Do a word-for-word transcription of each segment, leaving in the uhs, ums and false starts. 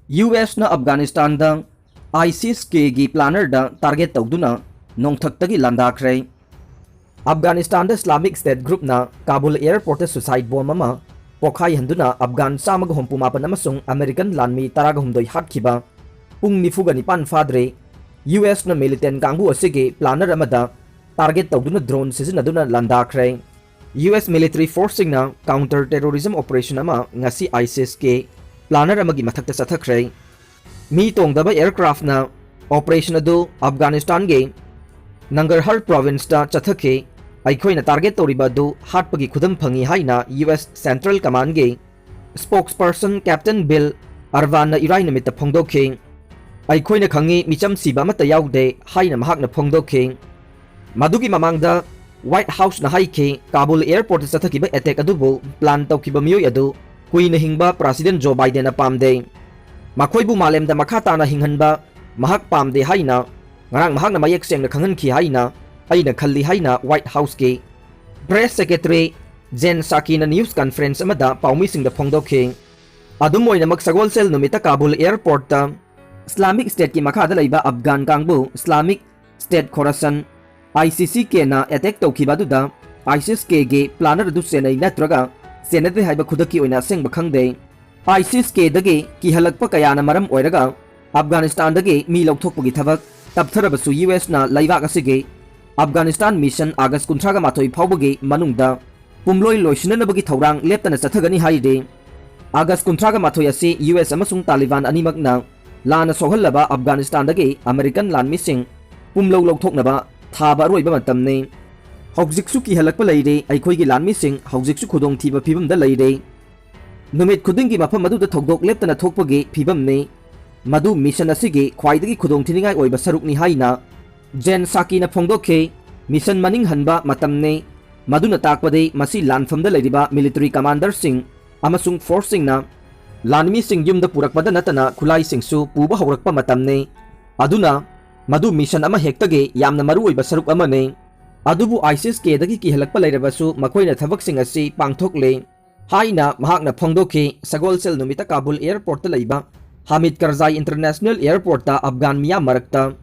U ꯑꯦꯁꯅ ꯑꯐꯒꯥꯅꯤꯁꯇꯥꯟꯗ ISIS-Kꯒꯤ planner-ꯗ target ꯇꯧꯗꯨꯅ ꯅꯣꯡꯊꯛꯇꯒꯤ ꯂꯥꯟꯗꯥꯈ꯭ꯔꯦ꯫ ꯑꯐꯒꯥꯅꯤꯁꯇꯥꯟꯗ Islamic State group-ꯅ Kabul airport-ꯇ suicide bomb ꯑꯃ ꯄꯣꯈꯥꯏꯍꯟꯗꯨꯅ ꯑꯐꯒꯥꯟ ꯆꯥꯝꯃꯒ ꯍꯨꯝꯐꯨ ꯃꯥꯄꯟ ꯑꯃꯁꯨꯡ American ꯂꯥꯟꯃꯤ ꯇꯔꯥꯒ ꯍꯨꯝꯗꯣꯏ ꯍꯥꯠꯈꯤꯕ ꯄꯨꯡ ꯅꯤꯐꯨꯒ ꯅꯤꯄꯥꯟ ꯐꯥꯗ꯭ꯔꯤ, ꯌꯨ ꯑꯦꯁꯅ militant ꯀꯥꯡꯕꯨ ꯑꯁꯤꯒꯤ planner ꯑꯃꯗ target ꯇꯧꯗꯨꯅ drone ꯁꯤꯖꯤꯟꯅꯗꯨꯅ ꯂꯥꯟꯗꯥꯈ꯭ꯔꯦ꯫ ꯌꯨ ꯑꯦꯁ military force-ꯁꯤꯡꯅ counter terrorism operation ꯑꯃ ꯉꯁꯤ ISIS-K planner ꯑꯃꯒꯤ ꯃꯊꯛꯇ ꯆꯠꯊꯈ꯭ꯔꯦ꯫ ꯃꯤ ꯇꯣꯡꯗꯕ aircraft-ꯅ operation ꯑꯗꯨ ꯑꯐꯒꯥꯅꯤꯁꯇꯥꯟꯒꯤ ꯅꯪꯒꯔꯍꯥꯔ province-ꯇ ꯆꯠꯊꯈꯤ꯫ ꯑꯩꯈꯣꯏꯅ target ꯇꯧꯔꯤꯕ ꯑꯗꯨ ꯍꯥꯠꯄꯒꯤ ꯈꯨꯗꯝ ꯐꯪꯏ ꯍꯥꯏꯅ ꯌꯨ ꯑꯦꯁ Central Command-ꯒꯤ spokesperson Captain Bill Urban-ꯅ ꯏꯔꯥꯏ ꯅꯨꯃꯤꯠꯇ ꯐꯣꯡꯗꯣꯛꯈꯤ꯫ "ꯑꯩꯈꯣꯏꯅ ꯈꯪꯏ, ꯃꯤꯆꯝ ꯁꯤꯕ ꯑꯃꯠꯇ ꯌꯥꯎꯗꯦ" ꯍꯥꯏꯅ ꯃꯍꯥꯛꯅ ꯐꯣꯡꯗꯣꯛꯈꯤ꯫ ꯃꯗꯨꯒꯤ ꯃꯃꯥꯡꯗ White House-ꯅ ꯍꯥꯏꯈꯤ, ꯀꯥꯕꯨꯜ airport-ꯇ ꯆꯠꯊꯈꯤꯕ attack ꯑꯗꯨꯕꯨ plan ꯇꯧꯈꯤꯕ ꯃꯤꯑꯣꯏ ꯑꯗꯨ ꯀꯨꯏꯅ ꯍꯤꯡꯕ President Joe Biden-ꯅ ꯄꯥꯝꯗꯦ꯫ ꯃꯈꯣꯏꯕꯨ ꯃꯥꯂꯦꯝꯗ ꯃꯈꯥ ꯇꯥꯅ ꯍꯤꯡꯍꯟꯕ ꯃꯍꯥꯛ ꯄꯥꯝꯗꯦ ꯍꯥꯏꯅ ꯉꯔꯥꯡ ꯃꯍꯥꯛꯅ ꯃꯌꯦꯛ ꯁꯦꯡꯅ ꯈꯪꯍꯟꯈꯤ ꯍꯥꯏꯅ ꯑꯩꯅ ꯈꯜꯂꯤ ꯍꯥꯏꯅ White House-ꯀꯤ press secretary Jen Psaki-ꯅ news conference ꯑꯃꯗ ꯄꯥꯎꯃꯤꯁꯤꯡꯗ ꯐꯣꯡꯗꯣꯛꯈꯤ꯫ ꯑꯗꯨꯝ ꯑꯣꯏꯅꯃꯛ, ꯁꯒꯣꯜꯁꯦꯜ ꯅꯨꯃꯤꯠꯇ ꯀꯥꯕꯨꯜ airport-ꯇ Islamic State-ꯀꯤ ꯃꯈꯥꯗ ꯂꯩꯕ ꯑꯐꯒꯥꯟ ꯀꯥꯡꯕꯨ Islamic State Khorasan, ISIS-K-ꯅ attack ꯇꯧꯈꯤꯕ ꯑꯗꯨꯗ ISIS-K-ꯒꯤ planner ꯑꯗꯨ ꯆꯦꯟꯅꯩ ꯅꯠꯇ꯭ꯔꯒ ꯆꯦꯟꯅꯗꯦ ꯍꯥꯏꯕ ꯈꯨꯗꯛꯀꯤ ꯑꯣꯏꯅ ꯑꯁꯦꯡꯕ ꯈꯪꯗꯦ꯫ ISIS-K-ꯗꯒꯤ ꯀꯤꯍꯜꯂꯛꯄ ꯀꯌꯥꯅ ꯃꯔꯝ ꯑꯣꯏꯔꯒ ꯑꯐꯒꯥꯅꯤꯁꯇꯥꯟꯗꯒꯤ ꯃꯤ ꯂꯧꯊꯣꯛꯄꯒꯤ ꯊꯕꯛ ꯇꯞꯊꯔꯕꯁꯨ, ꯌꯨ ꯑꯦꯁꯅ ꯂꯩꯕꯥꯛ ꯑꯁꯤꯒꯤ ꯑꯐꯒꯥꯅꯤꯁꯇꯥꯟ mission August ꯀꯨꯟꯊ꯭ꯔꯥꯒ ꯃꯥꯊꯣꯏ ꯐꯥꯎꯕꯒꯤ ꯃꯅꯨꯡꯗ ꯄꯨꯝꯂꯣꯏ ꯂꯣꯏꯁꯤꯟꯅꯅꯕꯒꯤ ꯊꯧꯔꯥꯡ ꯂꯦꯞꯇꯅ ꯆꯠꯊꯒꯅꯤ ꯍꯥꯏꯔꯤ꯫ August ꯀꯨꯟꯊ꯭ꯔꯥꯒ ꯃꯥꯊꯣꯏ ꯑꯁꯤ ꯌꯨ ꯑꯦꯁ ꯑꯃꯁꯨꯡ ꯇꯥꯂꯤꯕꯥꯟ ꯑꯅꯤꯃꯛꯅ ꯂꯥꯟꯅ ꯁꯣꯛꯍꯜꯂꯕ ꯑꯐꯒꯥꯅꯤꯁꯇꯥꯟꯗꯒꯤ American ꯂꯥꯟꯃꯤꯁꯤꯡ ꯄꯨꯝꯂꯧ ꯂꯧꯊꯣꯛꯅꯕ ꯊꯥꯕ ꯑꯔꯣꯏꯕ ꯃꯇꯝꯅꯤ꯫ ꯍꯧꯖꯤꯛꯁꯨ ꯀꯤꯍꯜꯂꯛꯄ ꯂꯩꯔꯤ꯫ ꯑꯩꯈꯣꯏꯒꯤ ꯂꯥꯟꯃꯤꯁꯤꯡ ꯍꯧꯖꯤꯛꯁꯨ ꯈꯨꯗꯣꯡꯊꯤꯕ ꯐꯤꯕꯝꯗ ꯂꯩꯔꯤ꯫ ꯅꯨꯃꯤꯠ ꯈꯨꯗꯤꯡꯒꯤ ꯃꯐꯝ ꯑꯗꯨꯗ ꯊꯧꯗꯣꯛ ꯂꯦꯞꯇꯅ ꯊꯣꯛꯄꯒꯤ ꯐꯤꯕꯝꯅꯤ꯫ ꯃꯗꯨ mission ꯑꯁꯤꯒꯤ ꯈ꯭ꯋꯥꯏꯗꯒꯤ ꯈꯨꯗꯣꯡꯊꯤꯅꯤꯡꯉꯥꯏ ꯑꯣꯏꯕ ꯁꯔꯨꯛꯅꯤ ꯍꯥꯏꯅ Jen Psaki-ꯅ ꯐꯣꯡꯗꯣꯛꯈꯤ꯫ Mission ꯃꯅꯤꯡ ꯍꯟꯕ ꯃꯇꯝꯅꯤ꯫ ꯃꯗꯨꯅ ꯇꯥꯛꯄꯗꯤ ꯃꯁꯤ ꯂꯥꯟꯐꯝꯗ ꯂꯩꯔꯤꯕ military commander-ꯁꯤꯡ ꯑꯃꯁꯨꯡ force-ꯁꯤꯡꯅ ꯂꯥꯟꯃꯤꯁꯤꯡ ꯌꯨꯝꯗ ꯄꯨꯔꯛꯄꯗ ꯅꯠꯇꯅ ꯈꯨꯠꯂꯥꯏꯁꯤꯡꯁꯨ ꯄꯨꯕ ꯍꯧꯔꯛꯄ ꯃꯇꯝꯅꯤ꯫ ꯑꯗꯨꯅ ꯃꯗꯨ mission ꯑꯃ ꯍꯦꯛꯇꯒꯤ ꯌꯥꯝꯅ ꯃꯔꯨꯑꯣꯏꯕ ꯁꯔꯨꯛ ꯑꯃꯅꯤ꯫ ꯑꯗꯨꯕꯨ ISIS-K-ꯗꯒꯤ ꯀꯤꯍꯜꯂꯛꯄ ꯂꯩꯔꯕꯁꯨ ꯃꯈꯣꯏꯅ ꯊꯕꯛꯁꯤꯡ ꯑꯁꯤ ꯄꯥꯡꯊꯣꯛꯂꯤ ꯍꯥꯏꯅ ꯃꯍꯥꯛꯅ ꯐꯣꯡꯗꯣꯛꯈꯤ꯫ ꯁꯒꯣꯜꯁꯦꯜ ꯅꯨꯃꯤꯠꯇ ꯀꯥꯕꯨꯜ airport-ꯇ ꯂꯩꯕ ꯍꯥꯃꯤꯗ ꯀꯔꯖꯥꯏ ꯏꯟꯇꯔꯅꯦꯁꯅꯦꯜ ꯑꯦꯌꯔꯄꯣꯔꯠꯇ ꯑꯐꯒꯥꯟ ꯃꯤꯌꯥꯝ ꯃꯔꯛꯇ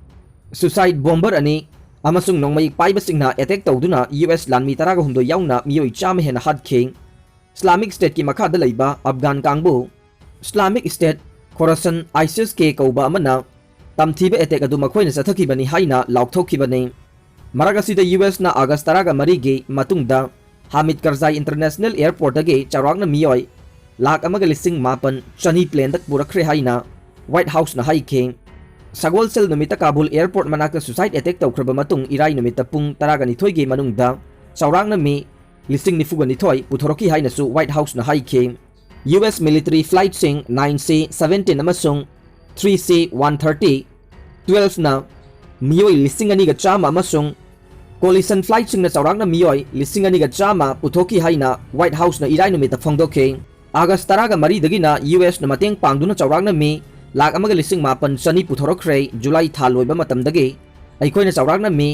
suicide bomber ꯑꯅꯤ ꯑꯃꯁꯨꯡ ꯅꯣꯡꯃꯩ ꯄꯥꯏꯕꯁꯤꯡꯅ attack ꯇꯧꯗꯨꯅ ꯌꯨ ꯑꯦꯁ ꯂꯥꯟꯃꯤ ꯇꯔꯥꯒ ꯍꯨꯝꯗꯣꯏ ꯌꯥꯎꯅ ꯃꯤꯑꯣꯏ ꯆꯥꯝꯃ ꯍꯦꯟꯅ ꯍꯥꯠꯈꯤ꯫ ꯏꯁꯂꯥꯃꯤꯛ ꯁ꯭ꯇꯦꯠꯀꯤ ꯃꯈꯥꯗ ꯂꯩꯕ ꯑꯐꯒꯥꯟ ꯀꯥꯡꯕꯨ ꯏꯁꯂꯥꯃꯤꯛ ꯁ꯭ꯇꯦꯠ, ꯈꯣꯔꯥꯁꯟ, ꯑꯥꯏꯁꯤꯁ ꯀꯦ ꯀꯧꯕ ꯑꯃꯅ ꯇꯝꯊꯤꯕ attack ꯑꯗꯨ ꯃꯈꯣꯏꯅ ꯆꯠꯊꯈꯤꯕꯅꯤ ꯍꯥꯏꯅ ꯂꯥꯎꯊꯣꯛꯈꯤꯕꯅꯤ꯫ ꯃꯔꯛ ꯑꯁꯤꯗ ꯌꯨ ꯑꯦꯁꯅ ꯑꯥꯒꯁ ꯇꯔꯥꯒ ꯃꯔꯤꯒꯤ ꯃꯇꯨꯡꯗ ꯍꯥꯃꯤꯗ ꯀꯔꯖꯥꯏ ꯏꯟꯇꯔꯅꯦꯁꯅꯦꯜ ꯑꯦꯌꯔꯄꯣꯔꯠꯇꯒꯤ ꯆꯥꯎꯔꯥꯛꯅ ꯃꯤꯑꯣꯏ ꯂꯥꯈ ꯑꯃꯒ ꯂꯤꯁꯤꯡ ꯃꯥꯄꯟ ꯆꯅꯤ ꯄ꯭ꯂꯦꯟꯗ ꯄꯨꯔꯛꯈ꯭ꯔꯦ ꯍꯥꯏꯅ ꯋꯥꯏꯠ ꯍꯥꯎꯁꯅ ꯍꯥꯏꯈꯤ꯫ ꯁꯒꯣꯜꯁꯦꯜ ꯅꯨꯃꯤꯠꯇ ꯀꯥꯕꯨꯜ ꯑꯦꯌꯔꯄꯣꯔꯠ ꯃꯅꯥꯛꯇ suicide attack ꯇꯧꯈ꯭ꯔꯕ ꯃꯇꯨꯡ ꯏꯔꯥꯏ ꯅꯨꯃꯤꯠꯇ ꯄꯨꯡ ꯇꯔꯥꯒ ꯅꯤꯊꯣꯏꯒꯤ ꯃꯅꯨꯡꯗ ꯆꯥꯎꯔꯥꯛꯅ ꯃꯤ ꯂꯤꯁꯤꯡ ꯅꯤꯐꯨꯒ ꯅꯤꯊꯣꯏ ꯄꯨꯊꯣꯔꯛꯈꯤ ꯍꯥꯏꯅꯁꯨ ꯋꯥꯏꯠ ꯍꯥꯎꯁꯅ ꯍꯥꯏꯈꯤ꯫ ꯌꯨ ꯑꯦꯁ military flightꯁꯤꯡ nine C seventeen ꯑꯃꯁꯨꯡ three C one thirty, twelveꯅ ꯃꯤꯑꯣꯏ ꯂꯤꯁꯤꯡ ꯑꯅꯤꯒ ꯆꯥꯝꯃ ꯑꯃꯁꯨꯡ collision flightꯁꯤꯡꯅ ꯆꯥꯎꯔꯥꯛꯅ ꯃꯤꯑꯣꯏ ꯂꯤꯁꯤꯡ ꯑꯅꯤꯒ ꯆꯥꯝꯃ ꯄꯨꯊꯣꯛꯈꯤ ꯍꯥꯏꯅ ꯋꯥꯏꯠ ꯍꯥꯎꯁꯅ ꯏꯔꯥꯏ ꯅꯨꯃꯤꯠꯇ ꯐꯣꯡꯗꯣꯛꯈꯤ꯫ ꯑꯥꯒꯁ ꯇꯔꯥꯒ ꯃꯔꯤꯗꯒꯤꯅ ꯌꯨ ꯑꯦꯁꯅ ꯃꯇꯦꯡ ꯄꯥꯡꯗꯨꯅ ꯆꯥꯎꯔꯥꯛꯅ ꯃꯤ ꯂꯥꯈ ꯑꯃꯒ ꯂꯤꯁꯤꯡ ꯃꯥꯄꯟ ꯆꯅꯤ ꯄꯨꯊꯣꯔꯛꯈ꯭ꯔꯦ꯫ ꯖꯨꯂꯥꯏ ꯊꯥ ꯂꯣꯏꯕ ꯃꯇꯝꯗꯒꯤ ꯑꯩꯈꯣꯏꯅ ꯆꯥꯎꯔꯥꯛꯅ ꯃꯤ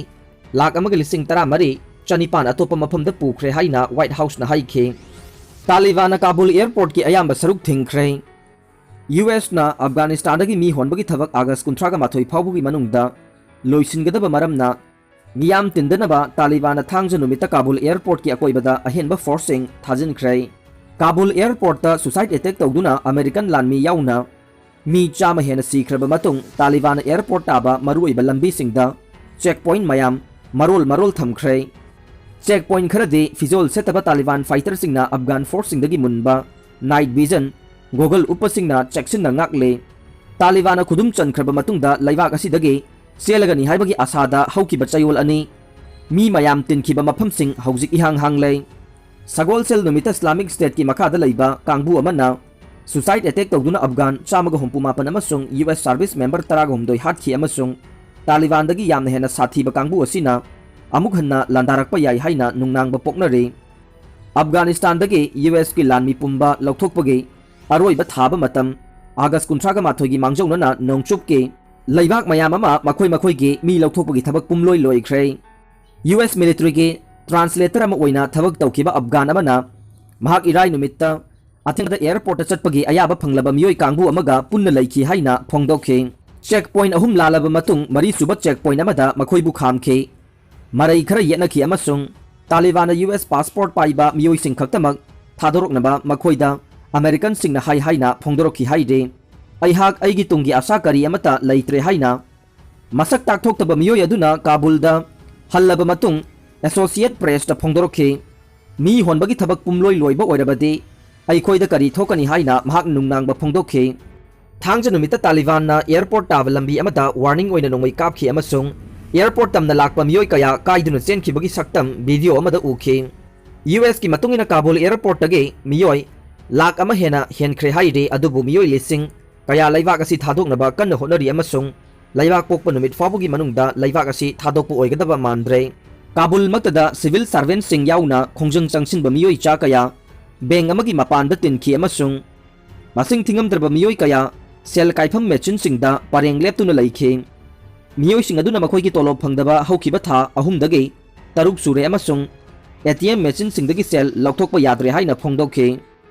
ꯂꯥꯈ ꯑꯃꯒ ꯂꯤꯁꯤꯡ ꯇꯔꯥꯃꯔꯤ ꯆꯅꯤꯄꯥꯟ ꯑꯇꯣꯞꯄ ꯃꯐꯝꯗ ꯄꯨꯈ꯭ꯔꯦ ꯍꯥꯏꯅ ꯋꯥꯏꯠ ꯍꯥꯎꯁꯅ ꯍꯥꯏꯈꯤ꯫ ꯇꯥꯂꯤꯕꯥꯟꯅ ꯀꯥꯕꯨꯜ ꯑꯦꯌꯔꯄꯣꯔꯠꯀꯤ ꯑꯌꯥꯝꯕ ꯁꯔꯨꯛ ꯊꯤꯡꯈ꯭ꯔꯦ꯫ ꯌꯨ ꯑꯦꯁꯅ ꯑꯐꯒꯥꯅꯤꯁꯇꯥꯟꯗꯒꯤ ꯃꯤ ꯍꯣꯟꯕꯒꯤ ꯊꯕꯛ ꯑꯥꯒꯁ ꯀꯨꯟꯊ꯭ꯔꯥꯒ ꯃꯥꯊꯣꯏ ꯐꯥꯎꯕꯒꯤ ꯃꯅꯨꯡꯗ ꯂꯣꯏꯁꯤꯟꯒꯗꯕ ꯃꯔꯝꯅ ꯃꯤꯌꯥꯝ ꯇꯤꯟꯗꯅꯕ ꯇꯥꯂꯤꯕꯥꯟꯅ ꯊꯥꯡꯖ ꯅꯨꯃꯤꯠꯇ ꯀꯥꯕꯨꯜ ꯑꯦꯌꯔꯄꯣꯔꯠꯀꯤ ꯑꯀꯣꯏꯕꯗ ꯑꯍꯦꯟꯕ ꯐꯣꯔꯁꯁꯤꯡ ꯊꯥꯖꯤꯟꯈ꯭ꯔꯦ꯫ ꯀꯥꯕꯨꯜ ꯑꯦꯌꯔꯄꯣꯔꯠꯇ suicide attack ꯇꯧꯗꯨꯅ ꯑꯃꯦꯔꯤꯀꯟ ꯂꯥꯟꯃꯤ ꯌꯥꯎꯅ ꯃꯤ ꯆꯥꯝꯃ ꯍꯦꯟꯅ ꯁꯤꯈ꯭ꯔꯕ ꯃꯇꯨꯡ ꯇꯥꯂꯤꯕꯥꯟꯅ ꯑꯦꯌꯔꯄꯣꯔꯠ ꯇꯥꯕ ꯃꯔꯨꯑꯣꯏꯕ ꯂꯝꯕꯤꯁꯤꯡꯗ check point ꯃꯌꯥꯝ ꯃꯔꯣꯜ ꯃꯔꯣꯜ ꯊꯝꯈ꯭ꯔꯦ꯫ Check point ꯈꯔꯗꯤ ꯐꯤꯖꯣꯜ ꯁꯦꯠꯇꯕ ꯇꯥꯂꯤꯕꯥꯟ fighterꯁꯤꯡꯅ ꯑꯐꯒꯥꯟ ꯐꯣꯔꯁꯁꯤꯡꯗꯒꯤ ꯃꯨꯟꯕ night vision ꯒꯣꯒꯜ ꯎꯞꯄꯁꯤꯡꯅ ꯆꯦꯛꯁꯤꯟꯅ ꯉꯥꯛꯂꯦ꯫ ꯇꯥꯂꯤꯕꯥꯟꯅ ꯈꯨꯗꯨꯝ ꯆꯟꯈ꯭ꯔꯕ ꯃꯇꯨꯡꯗ ꯂꯩꯕꯥꯛ ꯑꯁꯤꯗꯒꯤ ꯆꯦꯜꯂꯒꯅꯤ ꯍꯥꯏꯕꯒꯤ ꯑꯁꯥꯗ ꯍꯧꯈꯤꯕ ꯆꯌꯣꯜ ꯑꯅꯤ ꯃꯤ ꯃꯌꯥꯝ ꯇꯤꯟꯈꯤꯕ ꯃꯐꯝꯁꯤꯡ ꯍꯧꯖꯤꯛ ꯏꯍꯥꯡ ꯍꯥꯡꯂꯦ꯫ ꯁꯒꯣꯜꯁꯦꯜ ꯅꯨꯃꯤꯠꯇ ꯏꯁꯂꯥꯃꯤꯛ ꯁ꯭ꯇꯦꯠꯀꯤ ꯃꯈꯥꯗ ꯂꯩꯕ ꯀꯥꯡꯕꯨ ꯑꯃꯅ suicide attack ꯇꯧꯗꯨꯅ ꯑꯐꯒꯥꯟ ꯆꯥꯝꯃꯒ ꯍꯨꯝꯐꯨ ꯃꯥꯄꯟ ꯑꯃꯁꯨꯡ ꯌꯨ ꯑꯦꯁ service member ꯇꯔꯥꯒ ꯍꯨꯝꯗꯣꯏ ꯍꯥꯠꯈꯤ ꯑꯃꯁꯨꯡ ꯇꯥꯂꯤꯕꯥꯟꯗꯒꯤ ꯌꯥꯝꯅ ꯍꯦꯟꯅ ꯁꯥꯊꯤꯕ ꯀꯥꯡꯕꯨ ꯑꯁꯤꯅ ꯑꯃꯨꯛ ꯍꯟꯅ ꯂꯥꯟꯗꯥꯔꯛꯄ ꯌꯥꯏ ꯍꯥꯏꯅ ꯅꯨꯡꯅꯥꯡꯕ ꯄꯣꯛꯅꯔꯤ꯫ ꯑꯐꯒꯥꯅꯤꯁꯇꯥꯟꯗꯒꯤ ꯌꯨ ꯑꯦꯁꯀꯤ ꯂꯥꯟꯃꯤ ꯄꯨꯝꯕ ꯂꯧꯊꯣꯛꯄꯒꯤ ꯑꯔꯣꯏꯕ ꯊꯥꯕ ꯃꯇꯝ ꯑꯥꯒꯁ ꯀꯨꯟꯊ꯭ꯔꯥꯒ ꯃꯥꯊꯣꯏꯒꯤ ꯃꯥꯡꯖꯧꯅꯅ ꯅꯣꯡꯆꯨꯞꯀꯤ ꯂꯩꯕꯥꯛ ꯃꯌꯥꯝ ꯑꯃ ꯃꯈꯣꯏ ꯃꯈꯣꯏꯒꯤ ꯃꯤ ꯂꯧꯊꯣꯛꯄꯒꯤ ꯊꯕꯛ ꯄꯨꯝꯂꯣꯏ ꯂꯣꯏꯈ꯭ꯔꯦ꯫ ꯌꯨ ꯑꯦꯁ militaryꯒꯤ translator ꯑꯃ ꯑꯣꯏꯅ ꯊꯕꯛ ꯇꯧꯈꯤꯕ ꯑꯐꯒꯥꯟ ꯑꯃꯅ ꯃꯍꯥꯛ ꯏꯔꯥꯏ ꯅꯨꯃꯤꯠꯇ ꯑꯊꯤꯡꯕꯗ airport ꯇ ꯆꯠꯄꯒꯤ ꯑꯌꯥꯕ ꯐꯪꯂꯕ ꯃꯤꯑꯣꯏ ꯀꯥꯡꯕꯨ ꯑꯃꯒ ꯄꯨꯟꯅ ꯂꯩꯈꯤ ꯍꯥꯏꯅ ꯐꯣꯡꯗꯣꯛꯈꯤ꯫ Check point ꯑꯍꯨꯝ ꯂꯥꯜꯂꯕ ꯃꯇꯨꯡ ꯃꯔꯤꯁꯨꯕ check point ꯑꯃꯗ ꯃꯈꯣꯏꯕꯨ ꯈꯥꯝꯈꯤ꯫ ꯃꯔꯩ ꯈꯔ ꯌꯦꯠꯅꯈꯤ ꯑꯃꯁꯨꯡ ꯇꯥꯂꯤꯕꯥꯟꯅ U S passport ꯄꯥꯏꯕ ꯃꯤꯑꯣꯏꯁꯤꯡ ꯈꯛꯇꯃꯛ ꯊꯥꯗꯣꯔꯛꯅꯕ ꯃꯈꯣꯏꯗ American ꯁꯤꯡꯅ ꯍꯥꯏ ꯍꯥꯏꯅ ꯐꯣꯡꯗꯣꯔꯛꯈꯤ ꯍꯥꯏꯔꯤ꯫ ꯑꯩꯍꯥꯛ ꯑꯩꯒꯤ ꯇꯨꯡꯒꯤ ꯑꯁꯥ ꯀꯔꯤ ꯑꯃꯠꯇ ꯂꯩꯇ꯭ꯔꯦ ꯍꯥꯏꯅ ꯃꯁꯛ ꯇꯥꯛꯊꯣꯛꯇꯕ ꯃꯤꯑꯣꯏ ꯑꯗꯨꯅ ꯀꯥꯕꯨꯜꯗ ꯍꯜꯂꯕ ꯃꯇꯨꯡ Associate Press ꯇ ꯐꯣꯡꯗꯣꯔꯛꯈꯤ꯫ ꯃꯤ ꯍꯣꯟꯕꯒꯤ ꯊꯕꯛ ꯄꯨꯝꯂꯣꯏ ꯂꯣꯏꯕ ꯑꯣꯏꯔꯕꯗꯤ ꯑꯩꯈꯣꯏꯗ ꯀꯔꯤ ꯊꯣꯛꯀꯅꯤ ꯍꯥꯏꯅ ꯃꯍꯥꯛꯅ ꯅꯨꯡꯅꯥꯡꯕ ꯐꯣꯡꯗꯣꯛꯈꯤ꯫ ꯊꯥꯡꯖ ꯅꯨꯃꯤꯠꯇ ꯇꯥꯂꯤꯕꯥꯟꯅ airport ꯇꯥꯕ ꯂꯝꯕꯤ ꯑꯃꯗ warning ꯑꯣꯏꯅ ꯅꯣꯡꯃꯩ ꯀꯥꯞꯈꯤ ꯑꯃꯁꯨꯡ airport ꯇꯝꯅ ꯂꯥꯛꯄ ꯃꯤꯑꯣꯏ ꯀꯌꯥ ꯀꯥꯏꯗꯨꯅ ꯆꯦꯟꯈꯤꯕꯒꯤ ꯁꯛꯇꯝ video ꯑꯃꯗ ꯎꯈꯤ꯫ U S ꯀꯤ ꯃꯇꯨꯡ ꯏꯟꯅ ꯀꯥꯕꯨꯜ airport ꯇꯒꯤ ꯃꯤꯑꯣꯏ ꯂꯥꯈ ꯑꯃ ꯍꯦꯟꯅ ꯍꯦꯟꯈ꯭ꯔꯦ ꯍꯥꯏꯔꯤ, ꯑꯗꯨꯕꯨ ꯃꯤꯑꯣꯏ ꯂꯤꯁꯤꯡ ꯀꯌꯥ ꯂꯩꯕꯥꯛ ꯑꯁꯤ ꯊꯥꯗꯣꯛꯅꯕ ꯀꯟꯅ ꯍꯣꯠꯅꯔꯤ ꯑꯃꯁꯨꯡ ꯂꯩꯕꯥꯛ ꯄꯣꯛꯄ ꯅꯨꯃꯤꯠ ꯐꯥꯎꯕꯒꯤ ꯃꯅꯨꯡꯗ ꯂꯩꯕꯥꯛ ꯑꯁꯤ ꯊꯥꯗꯣꯛꯄ ꯑꯣꯏꯒꯗꯕ ꯃꯥꯟꯗ꯭ꯔꯦ꯫ ꯀꯥꯕꯨꯜ ꯃꯛꯇꯗ civil servant ꯁꯤꯡ ꯌꯥꯎꯅ ꯈꯣꯡꯖꯪ ꯆꯪꯁꯤꯟꯕ ꯃꯤꯑꯣꯏ ꯆꯥ ꯀꯌꯥ bank ꯑꯃꯒꯤ ꯃꯄꯥꯟꯗ ꯇꯤꯟꯈꯤ ꯑꯃꯁꯨꯡ ꯃꯁꯤꯡ ꯊꯤꯉꯝꯗ꯭ꯔꯕ ꯃꯤꯑꯣꯏ ꯀꯌꯥ ꯁꯦꯜ ꯀꯥꯏꯐꯝ machine ꯁꯤꯡꯗ ꯄꯔꯦꯡ ꯂꯦꯞꯇꯨꯅ ꯂꯩꯈꯤ꯫ ꯃꯤꯑꯣꯏꯁꯤꯡ ꯑꯗꯨꯅ ꯃꯈꯣꯏꯒꯤ ꯇꯣꯂꯣꯞ ꯐꯪꯗꯕ ꯍꯧꯈꯤꯕ ꯊꯥ ꯑꯍꯨꯝꯗꯒꯤ ꯇꯔꯨꯛ ꯁꯨꯔꯦ ꯑꯃꯁꯨꯡ A T M machine ꯁꯤꯡꯗꯒꯤ ꯁꯦꯜ ꯂꯧꯊꯣꯛꯄ ꯌꯥꯗ꯭ꯔꯦ ꯍꯥꯏꯅ ꯐꯣꯡꯗꯣꯛꯈꯤ꯫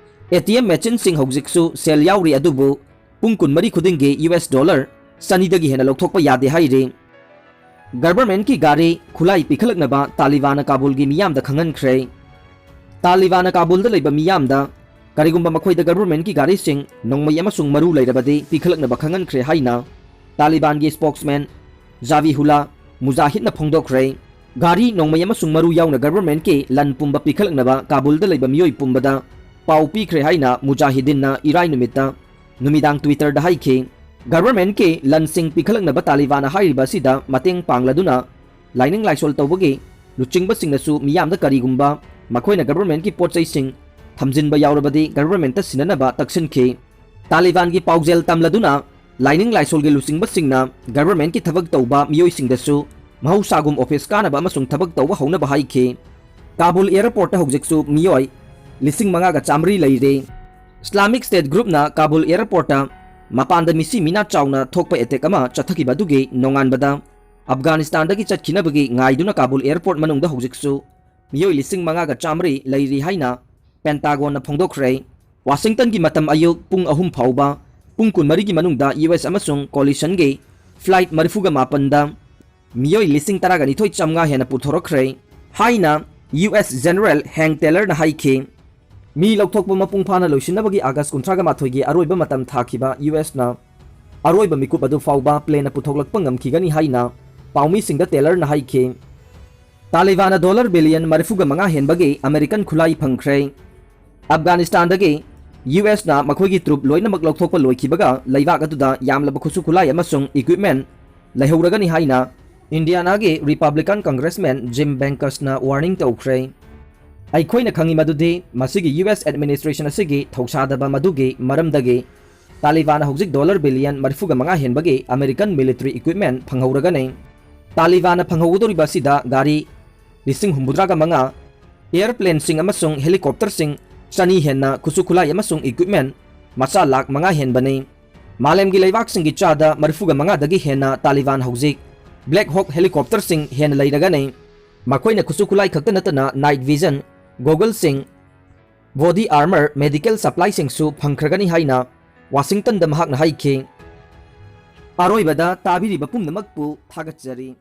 A T M machine ꯁꯤꯡ ꯍꯧꯖꯤꯛꯁꯨ ꯁꯦꯜ ꯌꯥꯎꯔꯤ, ꯑꯗꯨꯕꯨ ꯄꯨꯡ ꯀꯨꯟꯃꯔꯤ ꯈꯨꯗꯤꯡꯒꯤ U S dollar ꯆꯅꯤꯗꯒꯤ ꯍꯦꯟꯅ ꯂꯧꯊꯣꯛꯄ ꯌꯥꯗꯦ ꯍꯥꯏꯔꯤ꯫ Government ꯀꯤ ꯒꯥꯔꯤ ꯈꯨꯠꯂꯥꯏ ꯄꯤꯈꯠꯂꯛꯅꯕ ꯇꯥꯂꯤꯕꯥꯟꯅ ꯀꯥꯕꯨꯜꯒꯤ ꯃꯤꯌꯥꯝꯗ ꯈꯪꯍꯟꯈ꯭ꯔꯦ꯫ ꯇꯥꯂꯤꯕꯥꯟꯅ ꯀꯥꯕꯨꯜꯗ ꯂꯩꯕ ꯃꯤꯌꯥꯝꯗ ꯀꯔꯤꯒꯨꯝꯕ ꯃꯈꯣꯏꯗ government ꯀꯤ ꯒꯥꯔꯤꯁꯤꯡ, ꯅꯣꯡꯃꯩ ꯑꯃꯁꯨꯡ ꯃꯔꯨ ꯂꯩꯔꯕꯗꯤ ꯄꯤꯈꯠꯂꯛꯅꯕ ꯈꯪꯍꯟꯈ꯭ꯔꯦ ꯍꯥꯏꯅ ꯇꯥꯂꯤꯕꯥꯟꯒꯤ spokesman ꯖꯥꯕꯤꯍꯨꯂꯥ ꯃꯨꯖꯥꯍꯤꯗꯅ ꯐꯣꯡꯗꯣꯛꯈ꯭ꯔꯦ꯫ ꯒꯥꯔꯤ, ꯅꯣꯡꯃꯩ ꯑꯃꯁꯨꯡ ꯃꯔꯨ ꯌꯥꯎꯅ government ꯀꯤ ꯂꯟ ꯄꯨꯝꯕ ꯄꯤꯈꯠꯂꯛꯅꯕ ꯀꯥꯕꯨꯜꯗ ꯂꯩꯕ ꯃꯤꯑꯣꯏ ꯄꯨꯝꯕꯗ ꯄꯥꯎ ꯄꯤꯈ꯭ꯔꯦ ꯍꯥꯏꯅ ꯃꯨꯖꯥꯍꯤꯗꯤꯟꯅ ꯏꯔꯥꯏ ꯅꯨꯃꯤꯠꯇ ꯅꯨꯃꯤꯗꯥꯡ Twitter ꯗ ꯍꯥꯏꯈꯤ꯫ Government ꯀꯤ ꯂꯟꯁꯤꯡ ꯄꯤꯈꯠꯂꯛꯅꯕ ꯇꯥꯂꯤꯕꯥꯟꯅ ꯍꯥꯏꯔꯤꯕ ꯑꯁꯤꯗ ꯃꯇꯦꯡ ꯄꯥꯡꯂꯗꯨꯅ ꯂꯥꯏꯅꯤꯡ ꯂꯥꯏꯁꯣꯜ ꯇꯧꯕꯒꯤ ꯂꯨꯆꯤꯡꯕꯁꯤꯡꯅꯁꯨ ꯃꯤꯌꯥꯝꯗ ꯀꯔꯤꯒꯨꯝꯕ ꯃꯈꯣꯏꯅ government ꯀꯤ ꯄꯣꯠ ꯆꯩꯁꯤꯡ ꯊꯝꯖꯤꯟꯕ ꯌꯥꯎꯔꯕꯗꯤ government ꯇ ꯁꯤꯟꯅꯅꯕ ꯇꯛꯁꯤꯟꯈꯤ꯫ ꯇꯥꯂꯤꯕꯥꯟꯒꯤ ꯄꯥꯎꯖꯦꯜ ꯇꯝꯂꯗꯨꯅ ꯂꯥꯏꯅꯤꯡ ꯂꯥꯏꯁꯣꯜꯒꯤ ꯂꯨꯆꯤꯡꯕꯁꯤꯡꯅ government ꯀꯤ ꯊꯕꯛ ꯇꯧꯕ ꯃꯤꯑꯣꯏꯁꯤꯡꯗꯁꯨ ꯃꯍꯧꯁꯥꯒꯨꯝ office ꯀꯥꯅꯕ ꯑꯃꯁꯨꯡ ꯊꯕꯛ ꯇꯧꯕ ꯍꯧꯅꯕ ꯍꯥꯏꯈꯤ꯫ ꯀꯥꯕꯨꯜ airport ꯇ ꯍꯧꯖꯤꯛꯁꯨ ꯃꯤꯑꯣꯏ ꯂꯤꯁꯤꯡ ꯃꯉꯥꯒ ꯆꯥꯃꯔꯤ ꯂꯩꯔꯤ꯫ Islamic State group ꯅ ꯀꯥꯕꯨꯜ airport ꯇ ꯃꯄꯥꯟꯗ ꯃꯤꯁꯤ ꯃꯤꯅꯥ ꯆꯥꯎꯅ ꯊꯣꯛꯄ attack ꯑꯃ ꯆꯠꯊꯈꯤꯕ ꯑꯗꯨꯒꯤ ꯅꯣꯡꯉꯥꯟꯕꯗ Afghanistan ꯗꯒꯤ ꯆꯠꯈꯤꯅꯕꯒꯤ ꯉꯥꯏꯗꯨꯅ ꯀꯥꯕꯨꯜ airport ꯃꯅꯨꯡꯗ ꯍꯧꯖꯤꯛꯁꯨ ꯃꯤꯑꯣꯏ ꯂꯤꯁꯤꯡ ꯃꯉꯥꯒ ꯆꯥꯃꯔꯤ ꯂꯩꯔꯤ ꯍꯥꯏꯅ Pentagon ꯅ ꯐꯣꯡꯗꯣꯛꯈ꯭ꯔꯦ꯫ ꯋꯥꯁꯤꯡꯇꯟꯒꯤ ꯃꯇꯝ ꯑꯌꯨꯛ ꯄꯨꯡ ꯑꯍꯨꯝ ꯐꯥꯎꯕ ꯄꯨꯡ ꯀꯨꯟꯃꯔꯤꯒꯤ ꯃꯅꯨꯡꯗ ꯌꯨ ꯑꯦꯁ ꯑꯃꯁꯨꯡ ꯀꯣꯂꯤꯁꯟꯒꯤ ꯐ꯭ꯂꯥꯏꯠ ꯃꯔꯤꯐꯨꯒ ꯃꯥꯄꯟꯗ ꯃꯤꯑꯣꯏ ꯂꯤꯁꯤꯡ ꯇꯔꯥꯒ ꯅꯤꯊꯣꯏ ꯆꯥꯝꯃꯉꯥ ꯍꯦꯟꯅ ꯄꯨꯊꯣꯔꯛꯈ꯭ꯔꯦ ꯍꯥꯏꯅ ꯌꯨ ꯑꯦꯁ ꯖꯦꯅꯔꯦꯜ ꯍꯦꯡ ꯇꯦꯂꯔꯅ ꯍꯥꯏꯈꯤ꯫ ꯃꯤ ꯂꯧꯊꯣꯛꯄ ꯃꯄꯨꯡ ꯐꯥꯅ ꯂꯣꯏꯁꯤꯟꯅꯕꯒꯤ ꯑꯥꯒꯁ ꯀꯨꯟꯊ꯭ꯔꯥꯒ ꯃꯥꯊꯣꯏꯒꯤ ꯑꯔꯣꯏꯕ ꯃꯇꯝ ꯊꯥꯈꯤꯕ ꯌꯨ ꯑꯦꯁꯅ ꯑꯔꯣꯏꯕ ꯃꯤꯀꯨꯞ ꯑꯗꯨ ꯐꯥꯎꯕ ꯄ꯭ꯂꯦꯟꯅ ꯄꯨꯊꯣꯛꯂꯛꯄ ꯉꯝꯈꯤꯒꯅꯤ ꯍꯥꯏꯅ ꯄꯥꯎꯃꯤꯁꯤꯡꯗ ꯇꯦꯂꯔꯅ ꯍꯥꯏꯈꯤ꯫ ꯇꯥꯂꯤꯕꯥꯟꯅ ꯗꯣꯂꯔ ꯕꯤꯂꯤꯌꯟ ꯃꯔꯤꯐꯨꯒ ꯃꯉꯥ ꯍꯦꯟꯕꯒꯤ ꯑꯃꯦꯔꯤꯀꯟ ꯈꯨꯠꯂꯥꯏ ꯐꯪꯈ꯭ꯔꯦ꯫ ꯑꯐꯒꯥꯅꯤꯁꯇꯥꯟꯗꯒꯤ ꯌꯨ ꯑꯦꯁꯅ ꯃꯈꯣꯏꯒꯤ ꯇ꯭ꯔꯨꯞ ꯂꯣꯏꯅꯃꯛ ꯂꯧꯊꯣꯛꯄ ꯂꯣꯏꯈꯤꯕꯒ ꯂꯩꯕꯥꯛ ꯑꯗꯨꯗ ꯌꯥꯝꯂꯕ ꯈꯨꯠꯁꯨ ꯈꯨꯠꯂꯥꯏ ꯑꯃꯁꯨꯡ ꯏꯀ꯭ꯋꯤꯞꯃꯦꯟ ꯂꯩꯍꯧꯔꯒꯅꯤ ꯍꯥꯏꯅ ꯏꯟꯗꯤꯌꯥꯅꯥꯒꯤ ꯔꯤꯄꯕ꯭ꯂꯤꯀꯟ ꯀꯪꯒ꯭ꯔꯦꯁꯃꯦꯟ ꯖꯤꯝ ꯕꯦꯡꯀꯁꯅ ꯋꯥꯔꯅꯤꯡ ꯇꯧꯈ꯭ꯔꯦ꯫ ꯑꯩꯈꯣꯏꯅ ꯈꯪꯏ ꯃꯗꯨꯗꯤ ꯃꯁꯤꯒꯤ ꯌꯨ ꯑꯦꯁ ꯑꯦꯗꯃꯤꯅꯤꯁꯇ꯭ꯔꯦꯁꯟ ꯑꯁꯤꯒꯤ ꯊꯧꯁꯥꯗꯕ ꯃꯗꯨꯒꯤ ꯃꯔꯝꯗꯒꯤ ꯇꯥꯂꯤꯕꯥꯟꯅ ꯍꯧꯖꯤꯛ ꯗꯣꯂꯔ ꯕꯤꯂꯤꯌꯟ ꯃꯔꯤꯐꯨꯒ ꯃꯉꯥ ꯍꯦꯟꯕꯒꯤ ꯑꯃꯦꯔꯤꯀꯟ ꯃꯤꯂꯤꯇꯔꯤ ꯏꯀ꯭ꯋꯤꯞꯃꯦꯟ ꯐꯪꯍꯧꯔꯒꯅꯤ꯫ ꯇꯥꯂꯤꯕꯥꯟꯅ ꯐꯪꯍꯧꯒꯗꯧꯔꯤꯕ ꯑꯁꯤꯗ ꯒꯥꯔꯤ ꯂꯤꯁꯤꯡ ꯍꯨꯝꯐꯨꯇꯔꯥꯒ ꯃꯉꯥ, ꯑꯦꯌꯔꯄ꯭ꯂꯦꯟꯁꯤꯡ ꯑꯃꯁꯨꯡ ꯍꯦꯂꯤꯀꯣꯞꯇꯔꯁꯤꯡ ꯆꯅꯤ ꯍꯦꯟꯅ ꯈꯨꯠꯁꯨ ꯈꯨꯠꯂꯥꯏ ꯑꯃꯁꯨꯡ ꯏꯀ꯭ꯋꯤꯞꯃꯦꯟ ꯃꯆꯥ ꯂꯥꯈ ꯃꯉꯥ ꯍꯦꯟꯕꯅꯤ꯫ ꯃꯥꯂꯦꯝꯒꯤ ꯂꯩꯕꯥꯛꯁꯤꯡꯒꯤ ꯆꯥꯗ ꯃꯔꯤꯐꯨꯒ ꯃꯉꯥꯗꯒꯤ ꯍꯦꯟꯅ ꯇꯥꯂꯤꯕꯥꯟ ꯍꯧꯖꯤꯛ ꯕ꯭ꯂꯦꯛ ꯍꯣꯛ ꯍꯦꯂꯤꯀꯣꯞꯇꯔꯁꯤꯡ ꯍꯦꯟꯅ ꯂꯩꯔꯒꯅꯤ꯫ ꯃꯈꯣꯏꯅ ꯈꯨꯠꯁꯨ ꯈꯨꯠꯂꯥꯏ ꯈꯛꯇ ꯅꯠꯇꯅ ꯅꯥꯏꯠ ꯚꯤꯖꯟ ꯒꯣꯒꯜꯁꯤꯡ, ꯕꯣꯗꯤ ꯑꯥꯔꯃꯔ, ꯃꯦꯗꯤꯀꯦꯜ ꯁꯄ꯭ꯂꯥꯏꯁꯤꯡꯁꯨ ꯐꯪꯈ꯭ꯔꯒꯅꯤ ꯍꯥꯏꯅ ꯋꯥꯁꯤꯡꯇꯟꯗ ꯃꯍꯥꯛꯅ ꯍꯥꯏꯈꯤ꯫ ꯑꯔꯣꯏꯕꯗ ꯇꯥꯕꯤꯔꯤꯕ ꯄꯨꯝꯅꯃꯛꯄꯨ ꯊꯥꯒꯠꯆꯔꯤ꯫